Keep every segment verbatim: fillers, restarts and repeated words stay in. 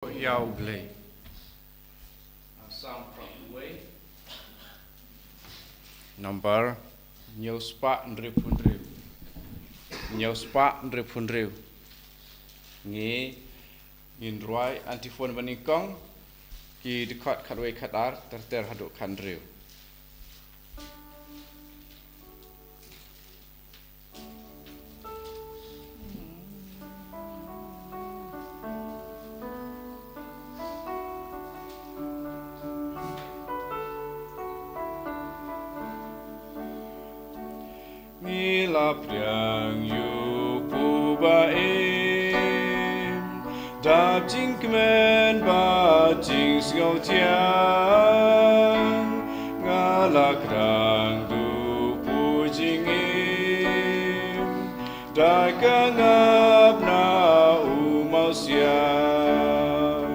Ïa U Blei. Psalm from Uwei. Number hynñiew spah hynriewphew hynriew. Hynñiew spah hynriewphew hynriew. Ngi ngin rwai antiphon banyngkong, ki dkhot khatwei khatar ter ter haduh khathynriew. Ngi la pdiang ïa u Pu ba im, dap jingkmen bad jingsngewthiang. Nga la kyrpad ïa u Pu jingim, da ka ngap na u mawsiang.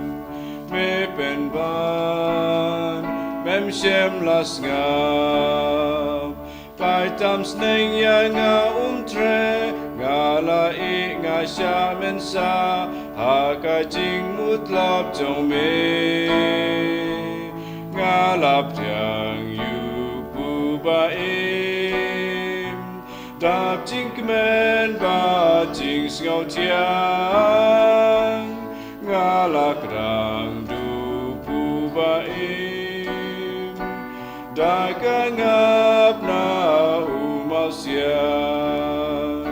Me pynban, mem shym la sngap. Peit tam sneng ïa nga, um Trai, nga la ïeh, nga shah mynsiem ha ka jingmutlop jong me. Nga la pdiang ïa u Pu ba im, dap jingkmen bad jingsngewthiang. Nga la kyrpad ïa u Pu ba im, da ka ngap na u mawsiang.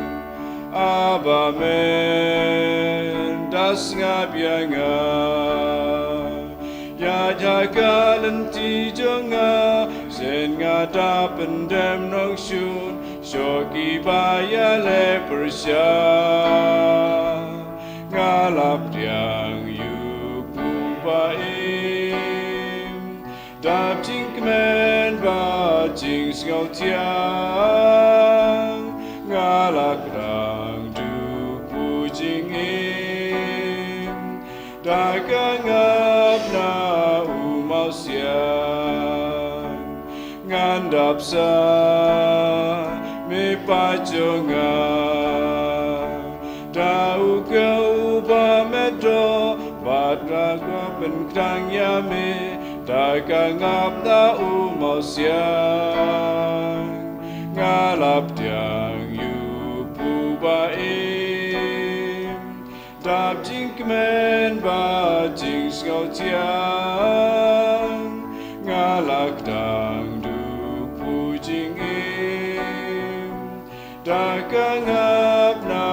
Abba, men da sngap ïa nga. Ïa ka lynti jong nga, shen nga da pyndem nongshun sha kiba ïaleh pyrshah. Nga la pdiang ïa u Pu ba im, dap jingkmen bad jingsngewthiang. Nga la kyrpad ïa u Pu jingim, da ka ngap na u mawsiang. Ngan dap sa, me pa jong nga, da u ka u ba me doh, bad da ka pynkhrang ïa me, da ka ngap na u mawsiang. Nga la pdiang ïa u Pu ba im, dap jingkmen bad jingsngewthiang. Nga la kyrpad ïa u Pu jingim, da ka ngap na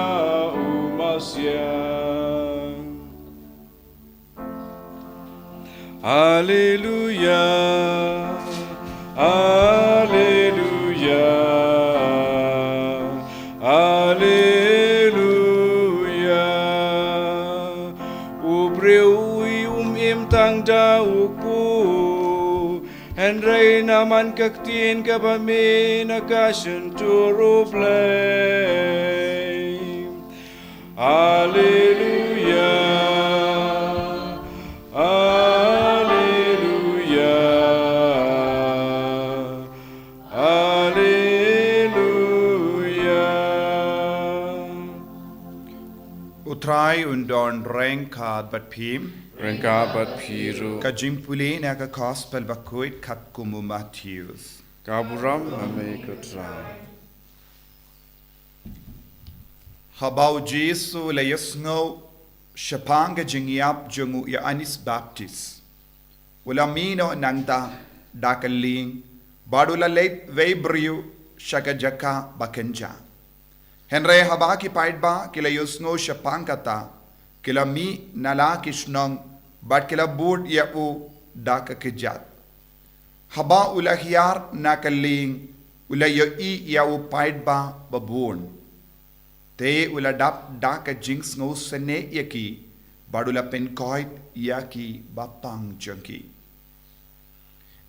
u mawsiang. Alleluia, alleluia, alleluia. U briew u im tang da u Pu, hynrei namar ka ktien kaba mih na ka shyntur U Blei. Alleluia, alleluia, alleluia. U Trai un don ryngkat bad phi. Ryngkat bad phi ruh. Ka jingpule na ka Gospel bakhuid katkum u Mathaios. Ka burom ha me ko Trai. Haba u Jisu u la ïohsngew shaphang ka jingïap jong u Ïoannis Baptis, u la mih noh nangta da ka lieng, bad u la leit wei briew sha ka jaka ba kynjah. Hynrei haba ki paidbah ki la ïohsngew shaphang kata, ki la mih na la ki shnong, bad ki la bud ïa u da ka kjat. Haba u la hiar na ka lieng, u la ïohi ïa u paidbah babun. Te u la dap da ka jingsngewsynei ïa ki, bad u la pynkoit ïa ki bapang jong ki.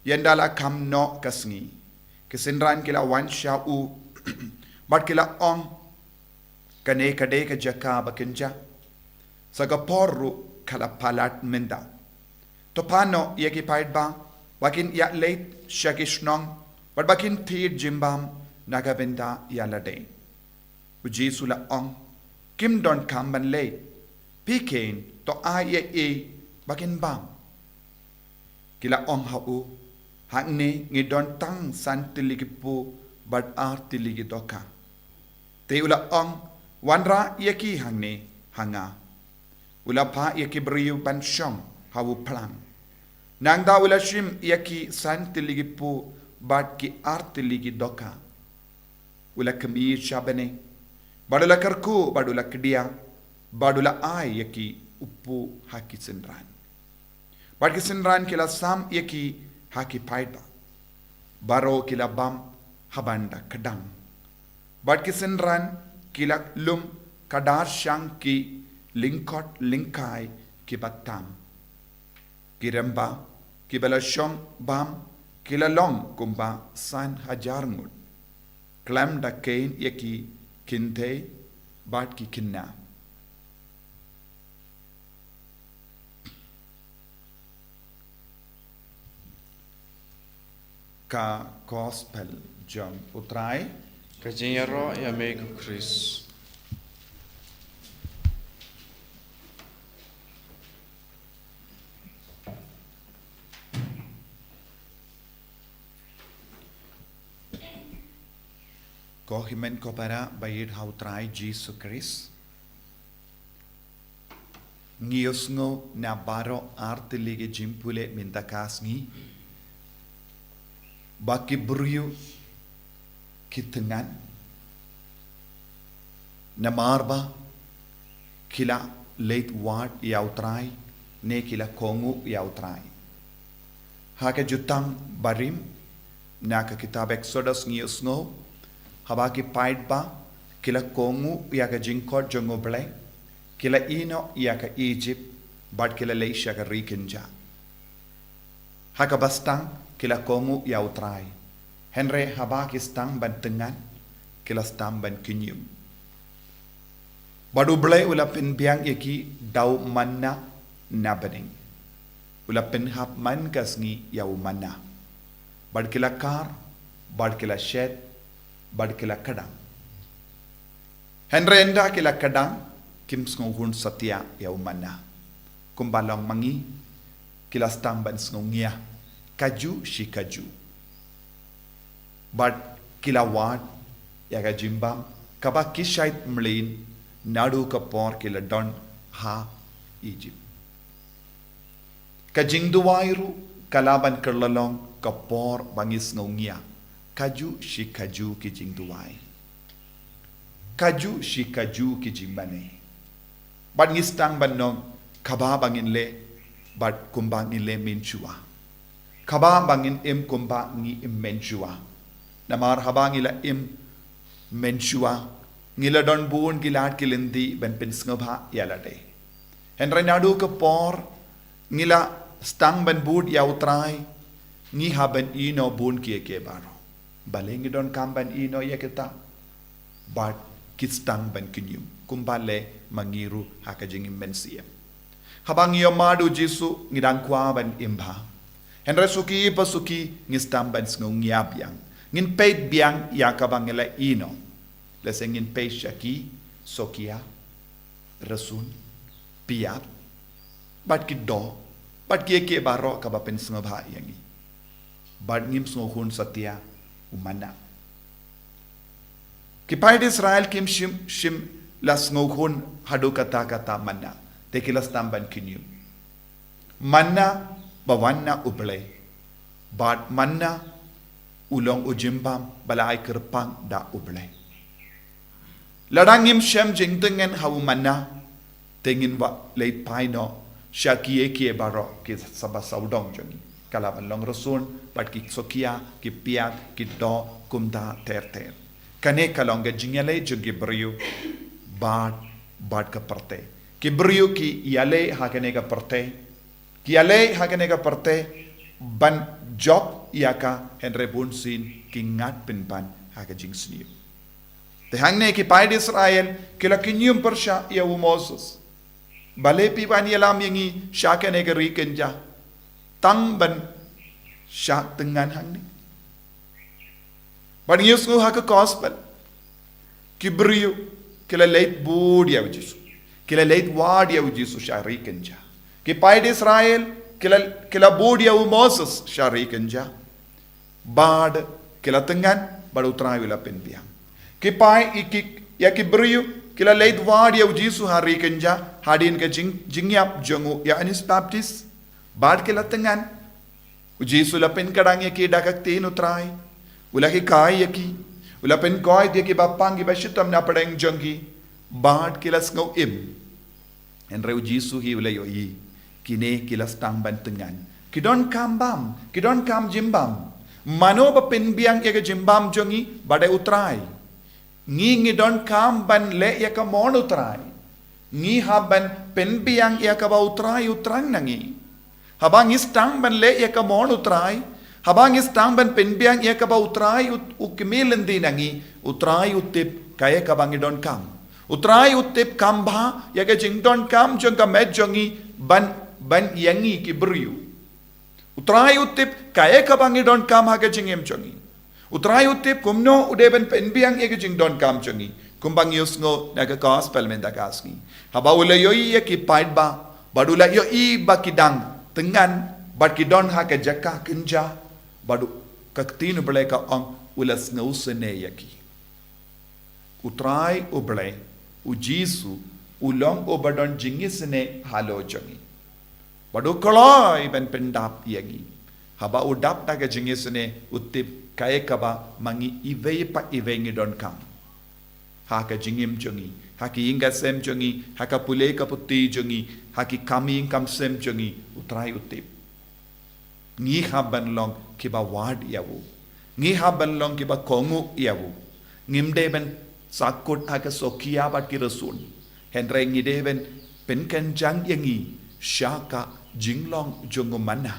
Ynda la kham noh ka sngi, ki synran ki la wan sha u, bad ki la ong, kane ka dei ka jaka ba kynjah. Sa ka por ruh ka la palat mynta. To pan noh ïa ki paidbah, ba kin ïa leit sha ki shnong, bad ba kin thied jingbam na ka bynta ïa lade. U Jisu u la ong, kim donkam ban leit. Phi khein, to ai ei ei ba kin bam. Ki la ong ha u, hangne ngi don tang san tylli ki puh bad ar tylli ki dohkha. Te u la ong, wanrah ïa ki hangne ha nga. U la phah ïa ki briew ban shong ha u phlang. Nangta u la shim ïa ki san tylli ki puh bad ki ar tylli ki dohkha. U la khmih sha bneng, bad u la kyrkhu, bad u la kdiah, bad u la ai ïa ki u puh ha ki synran. Bad ki synran ki la sam ïa ki ha ki paidbah. Baroh ki la bam ha ban da kdang. Bad ki synran ki la lum khadar shang ki lyngkot lyngkai kiba tam. Ki rymba kiba la shong bam ki la long kumba san hajar ngut, khlem da kheiñ ïa ki kynthei bad ki khynnah. Ka Gospel jong U Trai. Ka jingïaroh ïa me ko Khrist. Ko hynmen ko para ba ïeit ha U Trai Jisu Khrist. Ngi ïohsngew na baroh ar tylli ki jingpule mynta ka sngi ba ki briew ki thngan namar ba ki la leit wad ïa U Trai ne ki la kohnguh ïa U Trai. Ha ka Jutang Barim na ka kitab Exodus ngi ïohsngew, haba ki paidbah ki la kohnguh ïa ka jingkhot jong U Blei, ki la ïehnoh ïa ka Ijipt bad ki la leit sha ka ri kynjah. Ha kaba sdang ki la kohnguh ïa U Trai, hynrei haba ki sdang ban thngan, ki la sdang ban kynñium. Bad U Blei u la pynbiang ïa ki da u manna na bneng. U la pynhap man ka sngi ïa u manna. Bad ki la kar, bad ki la shet, bad ki la kdang. Hynrei ynda ki la kdang, kim sngewhun satia ïa u manna. Kumba long ma ngi, ki la sdang ban sngewngia kajuh shi kajuh. Bad ki la wad ïa ka jingbam kaba ki shait mlien naduh ka por ki la don ha Ijipt. Ka jingduwai ruh ka lah ban kylla long ka por ba ngi sngewngia kajuh shi kajuh ki jingduwai, kajuh shi kajuh ki jingmane. Bad ngi sdang ban ong kaba ba ngin leh bad kumba ngin leh mynshuwa, kaba ba ngin im kumba ngi im mynshuwa. Namar haba ngi la im mynshuwa, ngi la don bun ki lad ki lynti ban pynsngewbha ïa lade. Hynrei naduh ka por ngi la sdang ban bud ïa U Trai, ngi hap ban ïehnoh bun kiei kiei baroh. Balei ngi donkam ban ïehnoh ïa kita? Bad ki sdang ban kynñium, kumba leh ma ngi ruh ha ka jingim mynsiem. Haba ngi ïoh mad U Jisu ngi dang kwah ban im bha. Hynrei suki pa suki ngi sdang ban sngewngia biang. Ngin peit biang ïa kaba ngi la ïehnoh. Lehse ngin peit sha ki sohkïa, rsun, piat, bad ki doh, bad kiei kiei baroh kaba pynsngewbha ïa ngi. Bad ngim sngew hun satia u manna. Ki paid Israel kim shym, shym la sngew hun haduh katta katta manna. Te ki la sdang ban kynñium. Manna ba wan na U Blei. Bad manna u long u jingbam ba la ai kyrpang da U Blei. Lada ngim shem jingtngen ha u manna, te ngin wan leit phai noh sha kiei kiei baroh ki saba sawdong jong ngi. Ka lah ban long rsun, bad ki sohkïa, ki piat, ki doh, kumta ter ter. Kane ka long ka jingïaleh jong ki briew bad, bad ka pyrthei. Ki briew ki ïaleh ha kane ka pyrthei. Ki ïaleh ha kane ka pyrthei ban jop ïa ka, hynrei bunsien ki ngat pynban ha ka jingsniew. Te hangne ki paid Israel ki la kynñium pyrshah ïa u Moses. Balei phi wan ïalam ïa ngi sha kane ka ri kynjah tang ban shah tngan hangne? Bad ngi ïohsngew ha ka gospel, ki briew ki la leit bud ïa u Jisu. Ki la leit wad ïa u Jisu sha ri kynjah. Ki paid Israel ki la, ki la bud ïa u Moses sha ri kynja. Bad ki la tyngan, bad u Trai u la pynbiang. Ki paid, i ki, ïa ki briew ki la leit wad ïa u Jisu ha ri kynja, hadien ka jing, jingïap jong u Ïoannis Baptist. Bad ki la tyngan. U Jisu u la pynkdang ïa ki da ka ktien u Trai. U la hikai ïa ki. U la pynkoit ïa ki ba pang, ki ba shitom na pdeng jong ki. Bad ki la sngew im. Hynrei u Jisu hi u la ïohi, kine ki la sdang ban tyngan. Ki donkam bam, ki donkam jingbam. Mano ba pynbiang ïa ka jingbam jong ngi? Ba dei u Trai. Ngi, ngi donkam ban leh ïa ka mon u Trai. Ngi hap ban pynbiang ïa kaba u Trai u thrang na ngi. Haba ngi sdang ban leh ïa ka mon u Trai, haba ngi sdang ban pynbiang ïa kaba u Trai u, u kmie lynti na ngi, u Trai u tip kaei kaba ngi donkam. U Trai u tip kam bha ïa ka jingdonkam jong ka met jong ngi ban, ban ïa ngi ki briew. U Trai u tip kaei kaba ngi donkam ha ka jingim jong ngi. U Trai u tip kumno u dei ban pynbiang ïa ka jingdonkam jong ngi. Kumba ngi ïohsngew na ka gospel mynta ka sngi. Haba u la ïohi ïa ki paidbah, bad u la ïohi ba ki dang tyngan, bad ki don ha ka jaka kynja, bad u, ka ktien u Blei ka ong, u la sngewsynei ïa ki. U Trai u Blei, u Jisu, u long uba don jingisynei halor jong ngi. Bad u kloi ban pyndap ïa ngi. Haba u dap da ka jingisynei, u tip kaei kaba ma ngi iwei pa iwei ngi donkam. Ha ka jingim jong ngi, ha ki ïing ka sem jong ngi, ha ka pule ka puthi jong ngi, ha ki kam ïing kam sem jong ngi, u Trai u tip. Ngi hap ban long kiba wad ïa u. Ngi hap ban long kiba kohnguh ïa u. Ngim dei ban sahkut ha ka sohkïa bad ki rsun. Hynrei ngi dei ban pynkynjang ïa ngi sha ka jinglong jong u manna.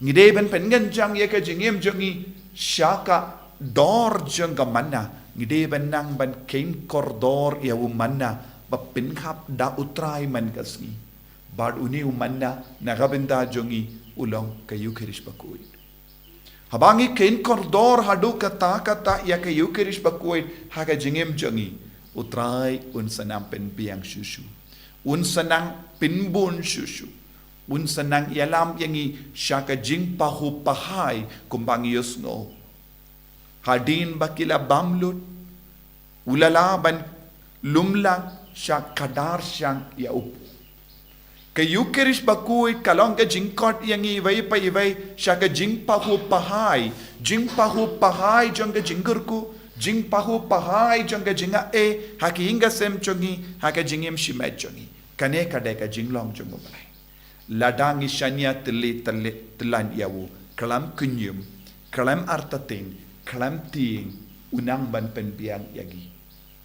Ngi dei ban pynkynjang ïa ka jingim jong ngi sha ka dor jong ka manna. Ngi dei ban nang ban kheiñ kordor ïa u manna ba pynhap da u Trai man ka sngi. Bad une u manna na ka bynta jong ngi u long ka Ïukharist bakhuid. Haba ngi kheiñ kordor haduh katta katta ïa ka Ïukharist bakhuid ha ka jingim jong ngi, u Trai un sa nang pynbiang shuh shuh. Un sa nang pynbun shuh shuh. Un sa nang ïalam ïa ngi sha ka jingpahuh pahai kumba ngi ïohsngew. Hadien ba ki la bam lut, u la lah ban lum lang sha ka darshan ïa u. Ka Ïukharist bakhuid ka long ka jingkhot ïa ngi iwei pa iwei sha ka jingpahuh pahai, jingpahuh pahai jong ka jingkyrkhu, jingpahuh pahai jong ka jingai, ha ki ïing ka sem jong ngi, ha ka jingim shimet jong ngi. Kane ka dei ka jinglong jong u Blei. Lada ngi shaniah tylli tylli tyllan ïa u, khlem kynjum, khlem artatien, khlem tieng, u nang ban pynbiang ïa ngi.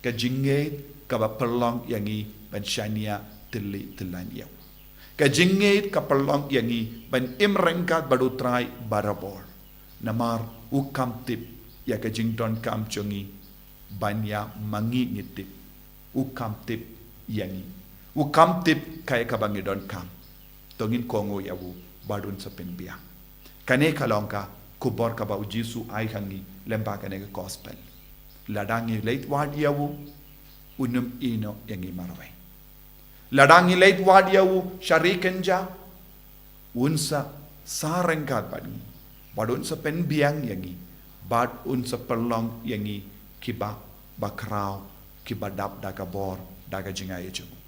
Ka jingngeit kaba pynlong ïa ngi ban shaniah tylli tyllan ïa u. Ka jingngeit ka pynlong ïa ngi ban im ryngkat bad u Trai barabor. Namar u kham tip ïa ka jingdonkam jong ngi ban ïa ma ngi ngi tip. U kham tip ïa ngi. U kham tip kaei kaba ngi donkam. To ngin kohnguh ïa u bad un sa pynbiang. Kane ka long ka khubor kaba u Jisu ai ha ngi lyngba kane ka gospel. Lada ngi leit wad ïa u, un ym ïehnoh ïa ngi marwei. Lada ngi leit wad ïa u sha ri kynja, un sa sah ryngkat bad ngi. Bad un sa pynbiang ïa ngi. Bad un sa pynlong ïa ngi kiba bakhraw, kiba dap da ka bor, da ka jingai jong u.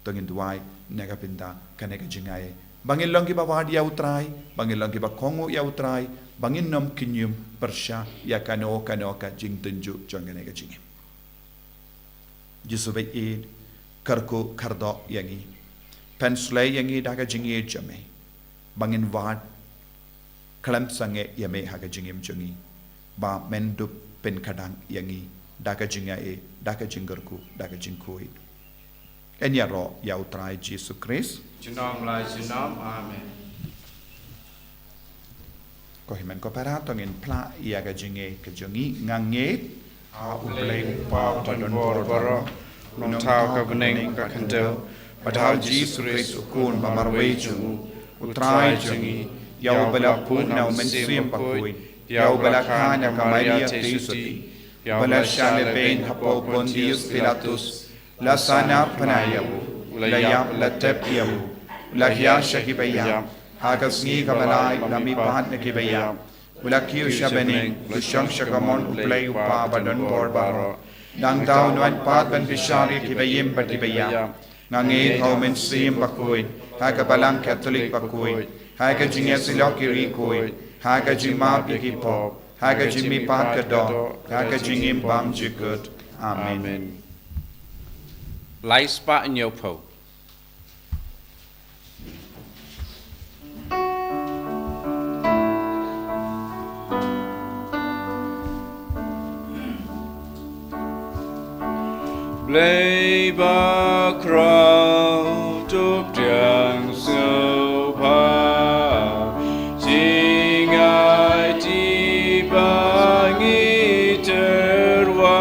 To ngin duwai na ka bynta kane ka jingai. Ba ngin long kiba wad ïa u Trai, ba ngin long kiba kohnguh ïa u Trai, ba ngin ym kynjum pyrshah ïa kano kano ka jingtynjuh jong kane ka jingim. Jisu ba ïeit, kyrkhu kyrdoh ïa ngi. Pynslem ïa ngi da ka jingïeit jong me. Ba ngin wad khlem sangeh ïa me ha ka jingim jong ngi. Ba men dup pynkhadang ïa ngi da ka jingai, da ka jingkyrkhu, da ka jingkhuid. Yn ïaroh ïa u Trai Jisu Khrist. Junom la junom. Amen. Ko hynmen ko para, to ngin phla ïa ka jingngeit ka jong ngi. Nga ngeit ha u Blei u Kpa uba don bor baroh, u nongthaw ka bneng ka khyndew, bad ha u Jisu Khrist u Khun ba marwei jong u, u Trai jong ngi, ïa uba la buh na u Mynsiem Bakhuid, ïa uba la kha na ka Maria theisotti, ïa uba la shah lehbeiñ hapoh Pontius Pilatus, la sahnarphna ïa u, la ïap, la tep ïa u, U la hiar sha kiba ïap, ha ka sngi kaba lai u la mihpat na kiba ïap. U la kiew sha bneng, u la shong sha kamon U Blei U Kpa ba don bor baroh. Nangta un wan pat ban bishar ïa kiba im bad kiba ïap. Nga ngeit ha U Mynsiem Bakhuid, ha ka Balang Katholik bakhuid, ha ka jingïasyllok ïa ki riewkhuid, ha ka jingmap ïa ki pop, ha ka jingmihpat ka doh, ha ka jingim bymjukut. Amen. Amen. Lai spah hynñiewphew. Blei bakhraw, to pdiang sngewbha, jingaiti ba ngi tyrwa.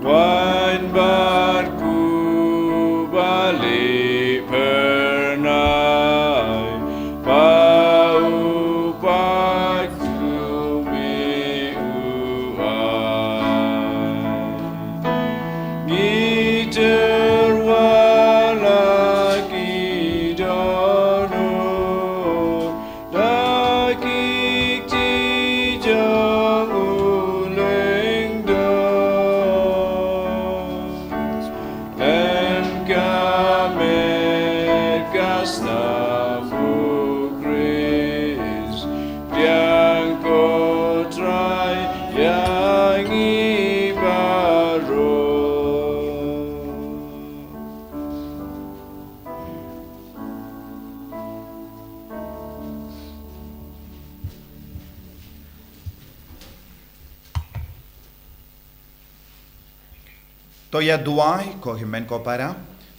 Wan bad kuba leh phyrnai, ba u Kpa jong me u ai. Ngi tyrwa la ki dohnud, da ki kti jong u lyngdoh. Lem ka met ka snam u Khrist, pdiang ko Trai ïa ngi baroh. To ïa duwai, ko hynmen ko para,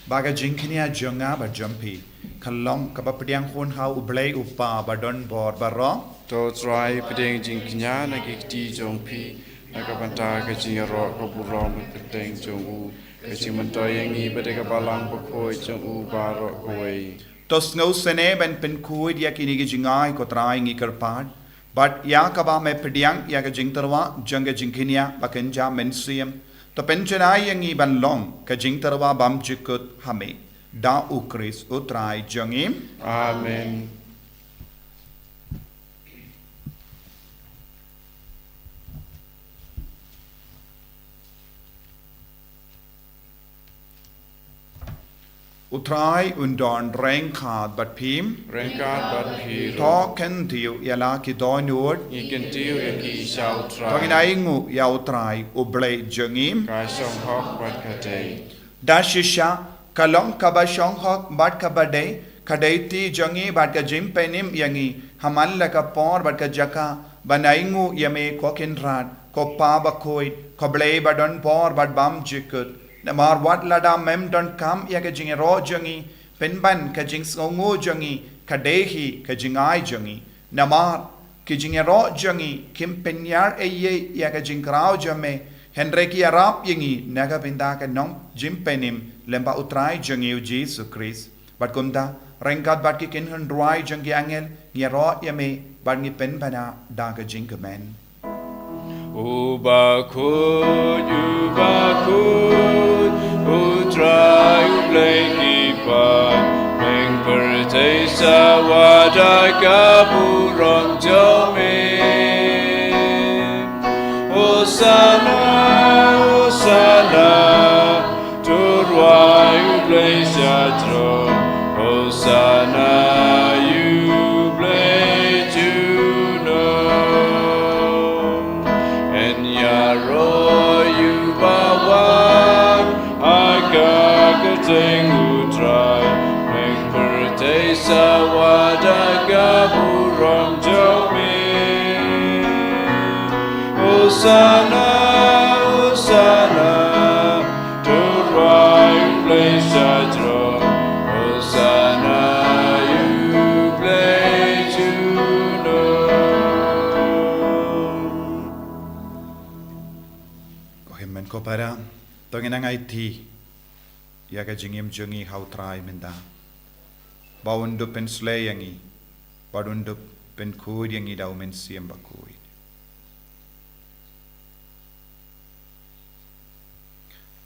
ba ka jingkñia jong nga bad jong phi kan long kaba pdiang hun ha U Blei U Kpa ba don bor baroh. To Trai, pdiang jingkñia na ki kti jong phi, na ka bynta ka jingïaroh ka burom ka kyrteng jong u, ka jingmyntoi ïa ngi bad ïa ka Balang Bakhuid jong u baroh kawei. To sngewsynei ban pynkhuid ïa kine ki jingai, ko Trai, ngi kyrpad, bad ïa kaba me pdiang ïa ka jingtyrwa jong ka jingkñia ba kynja mynsiem, to pynjanai ïa ngi ban long ka jingtyrwa bymjukut ha me. Da U Khrist U Trai jong ngi. Amen. U Trai un don ryngkat bad phi. Ryngkat bad phi ruh. To kyntiew ïa la ki dohnud. Ngi kyntiew ïa ki sha U Trai. To ngin ainguh ïa U Trai, U Blei jong ngi. Ka shong hok bad ka dei. Da shisha, ka long kaba shong hok bad kaba dei, ka dei kti jong ngi bad ka jingpynim ïa ngi, ha man la ka por bad ka jaka, ban ainguh ïa me, ko Kynrad, ko Kpa Bakhuid, ko Blei ba don bor bad bymjukut. Namar wat lada mem donkam ïa ka jingïaroh jong ngi, pynban ka jingsngewnguh jong ngi ka dei hi ka jingai jong ngi. Namar ki jingïaroh jong ngi kim pynïar ei ei ïa ka jingkraw jong me, hynrei ki ïarap ïa ngi na ka bynta ka nongjingpynim lem bad U Trai jong ngi U Jisu Khrist. Bad kumta, ryngkat bad ki kynhun rwai jong ki angel, ngi ïaroh ïa me bad ngi pynbna da ka jingkmen. U bakhuid, u bakhuid, U Trai U Blei ki kpa, meng pyrthei sawa da ka burom jong me. Hosana, Hosana, to rwai U Blei sha throne. Hosana ïa U Blei junom. Yn ïaroh ïa uba wan ha ka kyrteng U Trai. Meng pyrthei sawa da ka burom jong me. Hosana, Hosana, to rwai U Blei sha throne. Hosana ïa U Blei junom. Ko hynmen ko para, to ngin nang aiti ïa ka jingim jong ngi ha U Trai mynta, ba un dup pynsleh ïa ngi, ba un dup pynkhuid ïa ngi da U Mynsiem Bakhuid.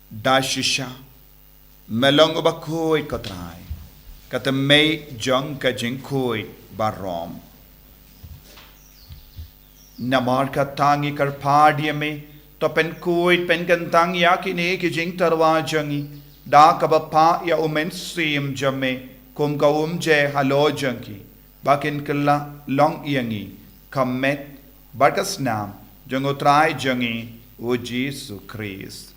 Da shisha, Me long uba khuid, ko Trai, ka tymmen jong ka jingkhuid baroh. Namar kata ngi kyrpad ïa me, to pynkhuid pynkyntang ïa kine ki jingtyrwa jong ngi da kaba phah ïa u Mynsiem jong me kum ka umjer halor jong ki, ba kin kylla long ïa ngi ka met bad ka snam jong u Trai jong ngi u Jisu Khrist.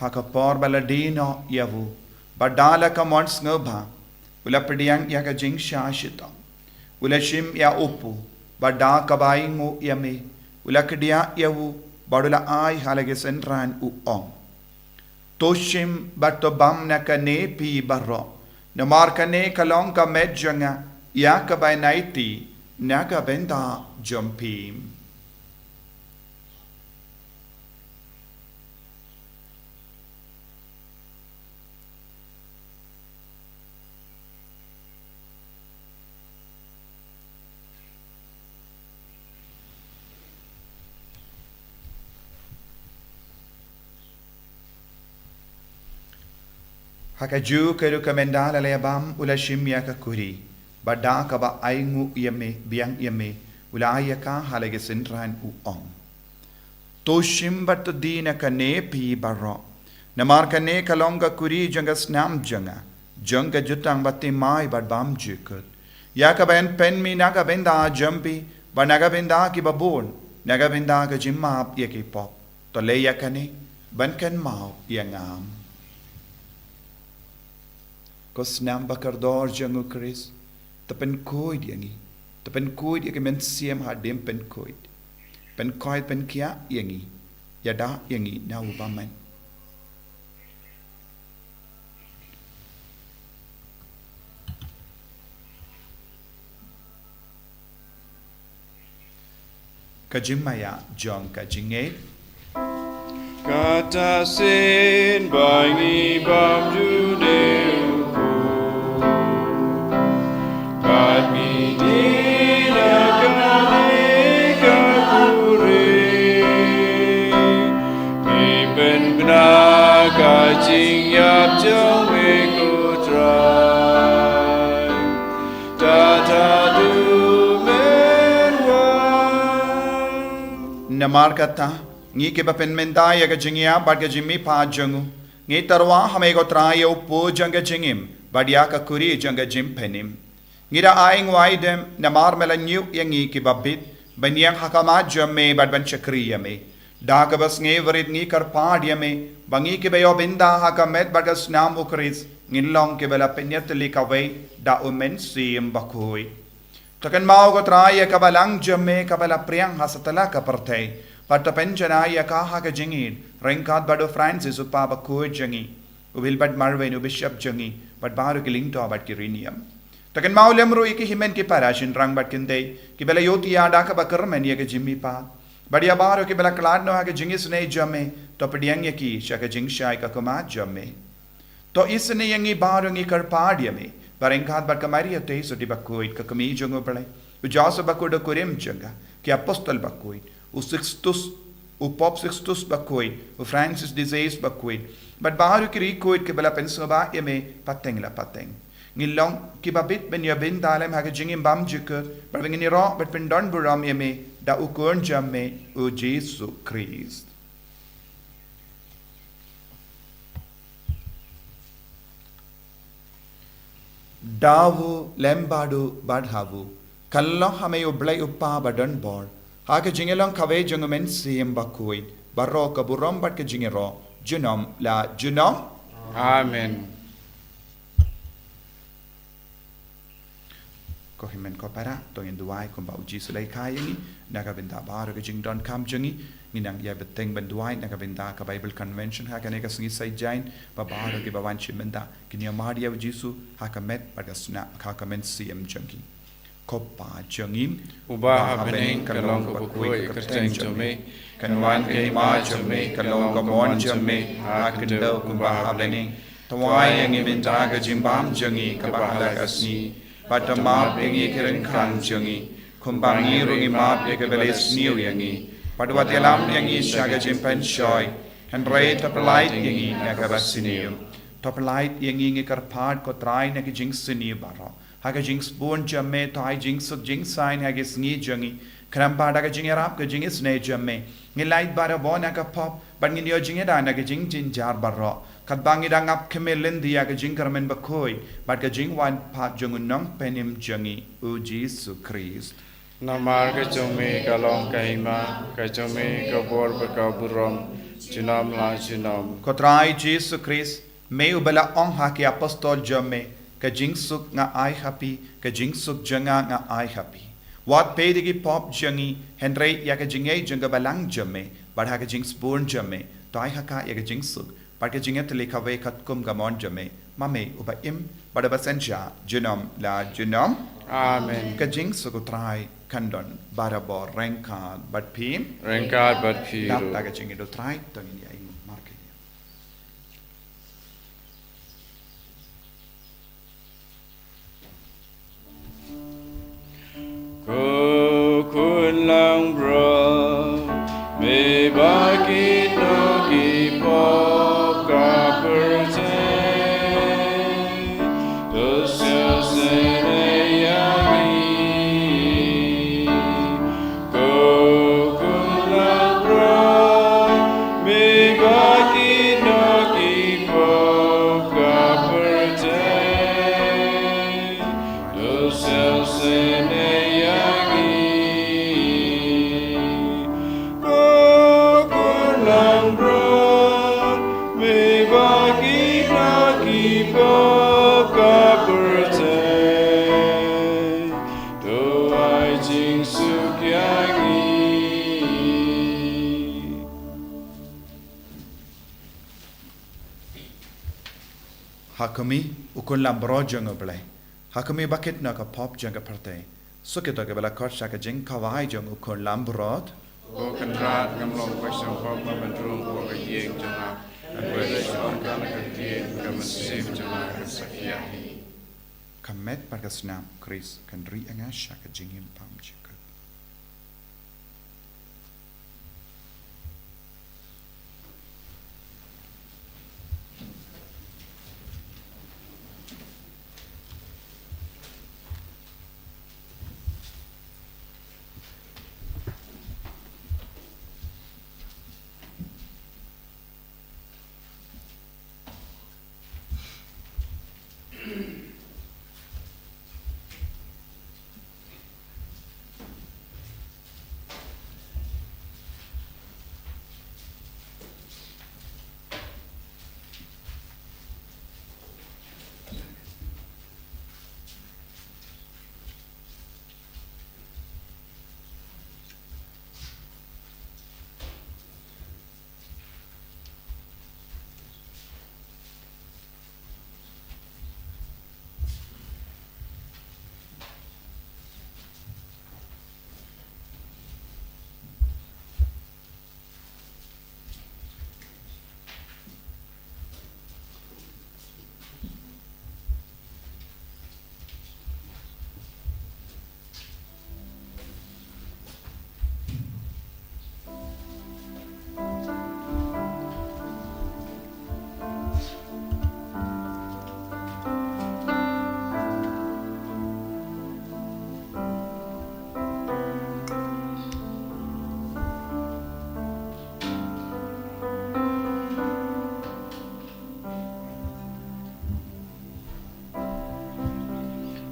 Ha ka por ba la die noh ïa u, bad da la ka mon sngewbha, u la pdiang ïa ka jingshah shitom. U la shim ïa u pu, bad da kaba ainguh ïa me, u la kdiah ïa u, bad u la ai ha la ki synran, u ong: To shim bad to bam na kane phi baroh, namar kane ka long ka met jong nga, ïa kaba yn aiti na ka bynta jong phi. Ha kajuh ka rukom, ynda la la ïa bam, u la shim ïa ka kuri, bad da kaba ainguh ïa me, biang ïa me, u la ai ïa ka ha la ki synran, u ong: To shim bad to die na kane phi baroh, namar kane ka long ka kuri jong ka snam jong nga, jong ka jutang bathymmai bad bymjukut, ïa kaba yn pynmih na ka bynta jong phi bad na ka bynta kiba bun, na ka bynta ka jingmap ïa ki pop. To leh ïa kane ban kynmaw ïa nga. Ko snam bakordor jong u Khrist, to pynkhuid ïa ngi, to pynkhuid ïa ki mynsiem hadien pynkhuid. Pynkhuid, pynkhiah ïa ngi, ïada ïa ngi na u bymman. Ka jingmaïa jong ka jingngeit. Kata shisien ba ngi bam jngai u pu, bad ngi die na kane ka kuri, ngi pynbna ka jingïap jong me, ko Trai. Namar kata, ngi kiba pynmynta ïa ka jingïap bad ka jingmihpat jong u, ngi tyrwa ha me, ko Trai, ïa u pu jong ka jingim bad ïa ka kuri jong ka jingpynim. Ngi da ainguh aidem namar me la ñiew ïa ngi kiba bit ban ïeng ha khmat jong me bad ban shakri ïa me. Da kaba sngewrit ngi kyrpad ïa me ba ngi kiba ïoh bynta ha ka met bad ka snam u Khrist ngin long kiba la pynïatylli kawei da u Mynsiem Bakhuid. To kynmaw, ko Trai, ïa ka balang jong me kaba la phriang ha satlak ka pyrthei, bad to pynjanai ïa ka ha ka jingïeid ryngkat bad u Francis, u Pop bakhuid jong ngi, u Hilbert Marwin, u Bishop jong ngi, bad baroh ki lyngdoh bad ki riewniam. To kynmaw lem ruh ïa ki hynmen ki para shynrang bad kynthei kiba la ïohthiah da kaba kyrmen ïa ka jingmihpat, bad ïa baroh kiba la khlad noh ha ka jingisynei jong me. To pdiang ïa ki sha ka jingshai ka khmat jong me. To isynei ïa ngi baroh, ngi kyrpad ïa me, ba ryngkat bad ka Maria Theisotti bakhuid, ka Kmie jong u Blei, u Joseph bakhuid, u kurim jong ka, ki apostol bakhuid, u Sixtus, u Pop Sixtus bakhuid, u Francis de Sales bakhuid, bad baroh ki riewkhuid kiba la pynsngewbha ïa me pateng la pateng, ngin long kiba bit ban ïoh bynta lem ha ka jingim bymjukut, bad ba ngin ïaroh bad pyndonburom ïa me da u Khun jong me, u Jisu Khrist. Da u, lem bad u, bad ha u, ka long ha me u Blei u Kpa badonbor, ha ka jingïalong kawei jong u Mynsiem Bakhuid, baroh ka burom bad ka jingïaroh junom la junom. Amen. Ko hynmen ko para, to ngin duwai kumba u Jisu u la hikai ïa ngi. Na ka bynta baroh ka jingdonkam jong ngi, ngin nang ïa bteng ban duwai na ka bynta ka Bible Convention ha kane ka sngi Saitjaiñ, ba baroh kiba wan shim bynta kin ïa mad ïa u Jisu ha ka met bad ka snam, ha ka mynsiem jong ki. Ko Kpa jong ngi uba ha bneng, ka long kaba khuid ka kyrteng jong me. Kan wan ka hima jong me, ka long ka mon jong me ha khyndew kumba ha bneng. To ai ïa ngi mynta ka jingbam jong ngi kaba ha la ka sngi, bad to map ïa ngi ki ryngkang jong ngi, kumba ngi ruh ngi map ïa kiba la sniew ïa ngi. Bad wat ïalam ïa ngi sha ka jingpynshoi, hynrei to pyllait ïa ngi na kaba sniew. To pyllait ïa ngi, ngi kyrpad ko Trai, na ki jingsniew baroh. Ha ka jingsbun jong me to ai jingsuk jingsaiñ ha ki sngi jong ngi. Khnang ba da ka jingïarap ka jingisynei jong me, ngin lait barabor na ka pop, bad ngin ïoh jingïada na ka jingjynjar baroh. Katba ngi dang ap khmih lynti ïa ka jingkyrmen bakhuid bad ka jingwan pat jong u Nongpynim jong ngi, u Jisu Khrist. Namar ka jong me ka long ka hima, ka jong me ka bor bad ka burom, junom la junom. Ko Trai Jisu Khrist, me uba la ong ha ki apostol jong me, ka jingsuk nga ai ha phi, ka jingsuk jong nga nga ai ha phi. Wat peit ïa ki pop jong ngi, hynrei ïa ka jingngeit jong ka balang jong me, bad ha ka jingsbun jong me, to ai ha ka ïa ka jingsuk, bad ka jingïatylli kawei katkum ka mon jong me, ma me uba im bad uba synshar junom la junom. Amen. Ka jingsuk u Trai kan don barabor ryngkat bad phi. Ryngkat bad phi ruh. Dap da ka jingïeit u Trai to ngin ïa ïeng markylliang. Ko khun langbrot, me ba kino ki pop ka pyrthei, to sngewsynei ïa ngi. Ko khun langbrot, me ba kino ki pop ka pyrthei, to sngewsynei ïa ngi. Ko khun langbrot, me ba kino ki pop ka pyrthei, to ai jingsuk ïa ngi. Ha khmih, u khun langbrot jong U Blei. Ha khmih ba kino ki pop jong ka pyrthei. Suk ïa kito kiba la khot sha ka jingkhawai jong u khun langbrot. Ko Kynrad, ngam long ba sngewbha ban rung hapoh ka ïing jong nga, hynrei shu ong kata ka ktien, ka mynsiem jong nga kan sa khiah hi. Ka met bad ka snam u Khrist kan rieh ïa nga sha ka jingim bymjukut.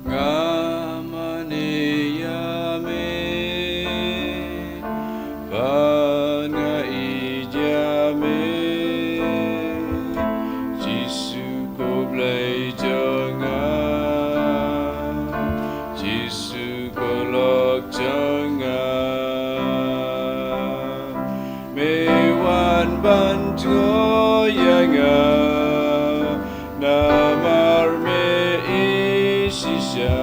Nga mane ïa me, bad nga ïeit ïa me, Jisu ko Blei jong nga, Jisu ko lok jong nga. Me wan ban tngo ïa nga, namar me ishisha.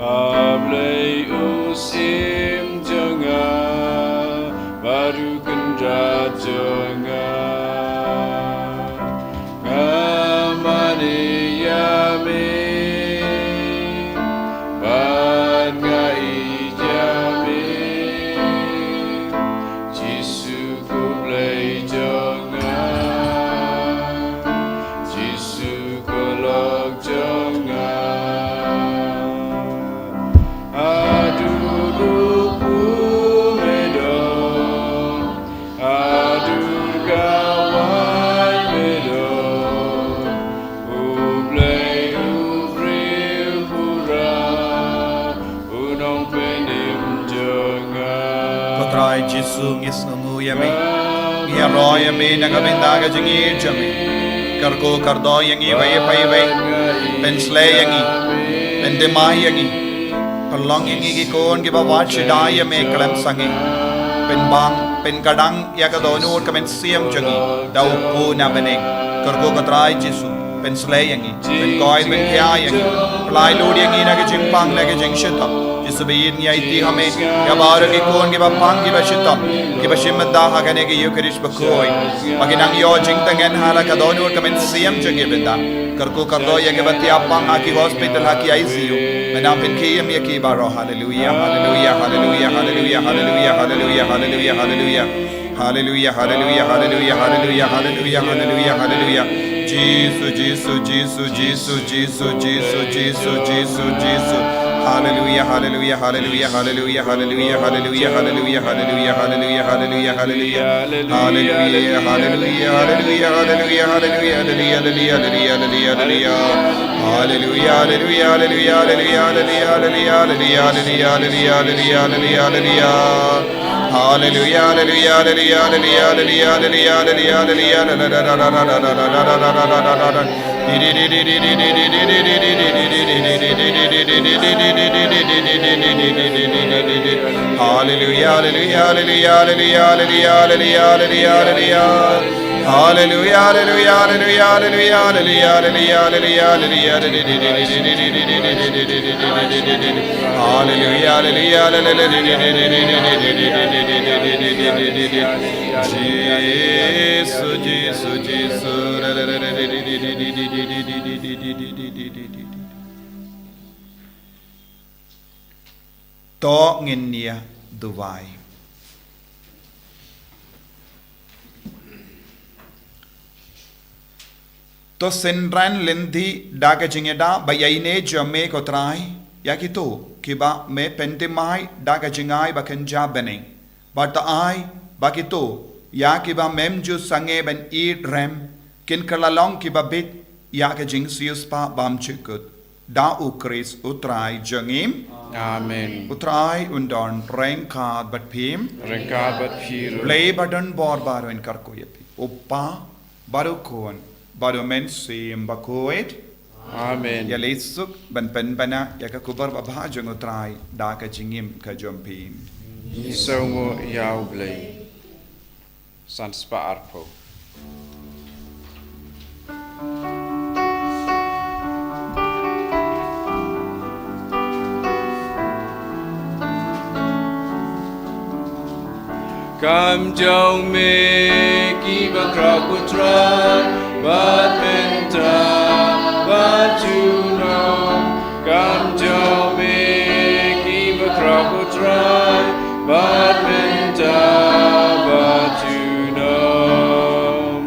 A Blei u Syiem jong nga, bad u Kynrad jong nga. Nga mane ïa me, bad nga ïeit ïa me, Ngi sngewnguh ïa me. Ngi ïaroh ïa me na ka bynta ka jingïeit jong me. Kyrkhu kyrdoh ïa ngi iwei pa iwei. Pynsleh ïa ngi. Pynthymmai ïa ngi. Pynlong ïa ngi ki khun kiba wad shai ïa me khlem sangeh. Pynbang, pynkhlaiñ ïa ka dohnud ka mynsiem jong ngi da u Khun na bneng. Kyrkhu ko Trai Jisu. Pynsleh ïa ngi, pynkhoit, pynkhiah ïa ngi. Pynlait lut ïa ngi na ka jingpang, na ka jingshitom. Jisu ba ïeit, ngi aiti ha me ïa baroh ki khun kiba pang, kiba shitom, kiba shim bynta ha kane ka Ïukharist bakhuid. Ba kin nang ïoh jingtngen ha la ka dohnud ka mynsiem jong ki bynta. Kyrkhu kyrdoh ïa kiba thiah pang ha ki hospital, ha ki I C U. Mynta pynkhie ïa ki baroh. Haleluia, haleluia, haleluia, haleluia, haleluia, haleluia, haleluia, haleluia. Hallelujah, hallelujah, hallelujah, hallelujah, hallelujah, hallelujah, hallelujah. Jesus, Jesus, Jesus, Jesus, Jesus, Jesus, Jesus, Jesus. Hallelujah, hallelujah, hallelujah, hallelujah, hallelujah, hallelujah, hallelujah, hallelujah, hallelujah, hallelujah, hallelujah. Hallelujah, hallelujah, hallelujah, hallelujah, hallelujah, hallelujah, hallelujah, hallelujah, hallelujah. Hallelujah, hallelujah, hallelujah, hallelujah, hallelujah, hallelujah, hallelujah. Hallelujah, hallelujah, hallelujah, hallelujah. Hallelujah, hallelujah, hallelujah, hallelujah, hallelujah, hallelujah. Hallelujah, hallelujah, hallelujah, hallelujah. Hallelujah, hallelujah, hallelujah. Jesus, Jesus, Jesus. To ngin ïa duwai. To synran lynti da ka jingïada ba ïaineh jong me ko Trai, ïa kito kiba me pynthymmai da ka jingai ba kynja bneng. Bad to ai ba kito ïa kiba mem ju sangeh ban ïeit rem kin kylla long kiba bit ïa ka jingsiewspah bymjukut. Da U Khrist U Trai jong ngi. Amen. U Trai un don ryngkat bad phi. Ryngkat bad phi ruh. Blei ba don bor baroh un kyrkhu ïa phi. U Kpa, bad U Khun, bad U Mynsiem Bakhuid. Amen. Ïaleh suk ban pynbna ïa ka khubor babha jong U Trai da ka jingim ka jong phi. Ngi sngewnguh ïa U Blei. San spah arphew. Kam jong me kiba khraw ko Trai, bad mynta bad junom. Kam jong me kiba khraw ko Trai, bad mynta bad junom.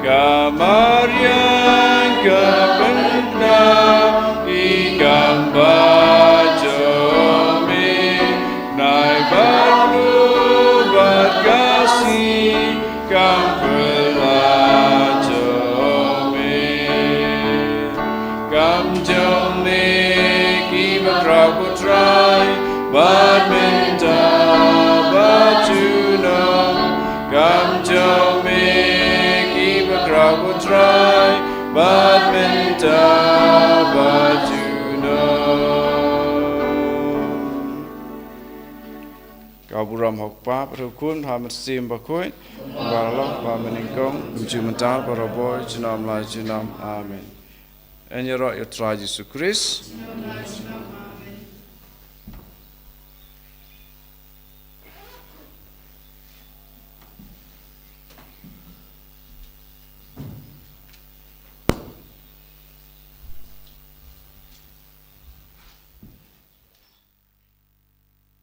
Ka mariang ka pynknat ïa ka bynta jong me, nai bad ruh bad ka sngi kam pynlait jong me. Kam jong me kiba khraw ko Trai, bad mynta bad junom. Kam jong me kiba khraw ko Trai, bad mynta bad junom. Ka burom ha U Kpa, bad ha U Khun, bad ha U Mynsiem Bakhuid, kumba la long, bad mynnyngkong, kumjuh mynta, barabor, junom la junom. Amen. Ngin ïaroh ïa U Trai Jisu Khrist.